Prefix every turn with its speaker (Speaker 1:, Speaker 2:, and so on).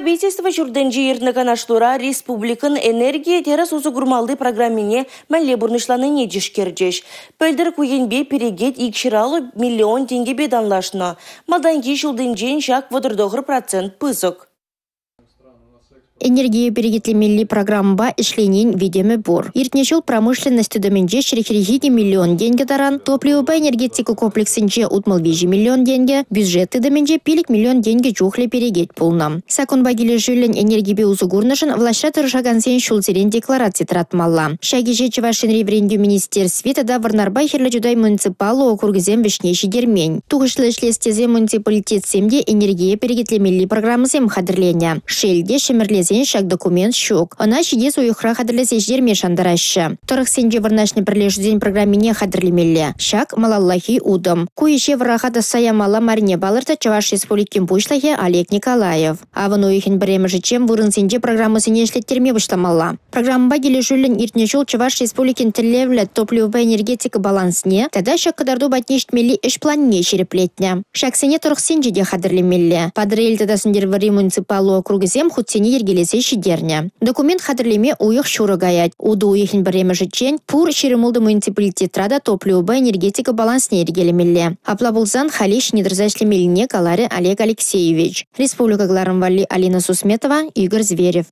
Speaker 1: Правительство ҫуртӗнче иртнӗ канашлура республикӑн энергие тӗрӗс усӑ курмалли программине мӗнле пурнӑҫланине тишкерчӗҫ. Пӗлтӗр ку енпе перекет 250 миллион тенкӗпе танлашнӑ. Малтанхи ҫултинчен ҫак 39 процент пысӑк.
Speaker 2: Энергие перекетлемелли программӑпа ӗҫленин витӗмӗ пур. Иртнӗ ҫул промышленность тытӑмӗнче 142 миллион тенкӗ таран, топливӑпа энергетика комплексӗнче 63 миллион тенкӗ, бюджет тытӑмӗнче 5 миллион тенкӗ чухлӗ перекет пулнӑ. Саккунпа килӗшӳллӗн энергипе усӑ курнӑшӑн влаҫра тӑрӑшакансен ҫулсерен деклараци тӑратмалла. Ҫак ӗҫе Чӑваш Енри вӗрентӳ министерстви тата Вӑрнарпа Хӗрлӗ Чутай муниципаллӑ округӗсем вӗҫне ҫитермен. Тухӑҫлӑ ӗҫлес тесе муниципалитетсем те энергие перекетлемелли программӑсем хатӗрленӗ. Шел те, Ҫӗмӗрлесен ҫак документ ҫук. Ӑна ҫитес уйӑхра хатӗрлесе ҫитерме шантараҫҫӗ. Тӑрӑхсенче вырнаҫнӑ пӗрлешӳсен программине хатӗрлемелле. Ҫак малаллахи утӑм. Ку ӗҫе вӑраха тӑсса ямалла маррине палӑртрӗ Чӑваш Республикин Пуҫлӑхӗ Олег Николаев. Авӑн уйӑхӗн пӗрремӗшӗччен вырӑнсенче программӑсене ӗҫлеттерме пуҫламалла. Программӑпа килӗшӳллӗн иртнӗ ҫул Чӑваш Республикин тӗллевлӗ топливӑпа энергетика балансне тата ҫак кӑтарту патне ҫитмелли ӗҫ планне ҫирӗплетнӗ. Ҫаксене тӑрӑхсенче те хатӗрлемелле. Патӑрьел тата Сӗнтӗрвӑрри муниципаллӑ округӗсем хутсене йӗркелесе ҫитернӗ. Документ хатӗрлеме уйӑх ҫурӑ каять. Утӑ уйӑхӗн пӗрремӗшӗччен пур 26 муниципалитетра та топливӑпа энергетика балансне йӗркелемелле. Апла пулсан халех ҫине тӑрса ӗҫлемеллине каларӗ Олег Алексеевич. Республика кӑларӑм валли Алина Сусметова, Игорь Зверев.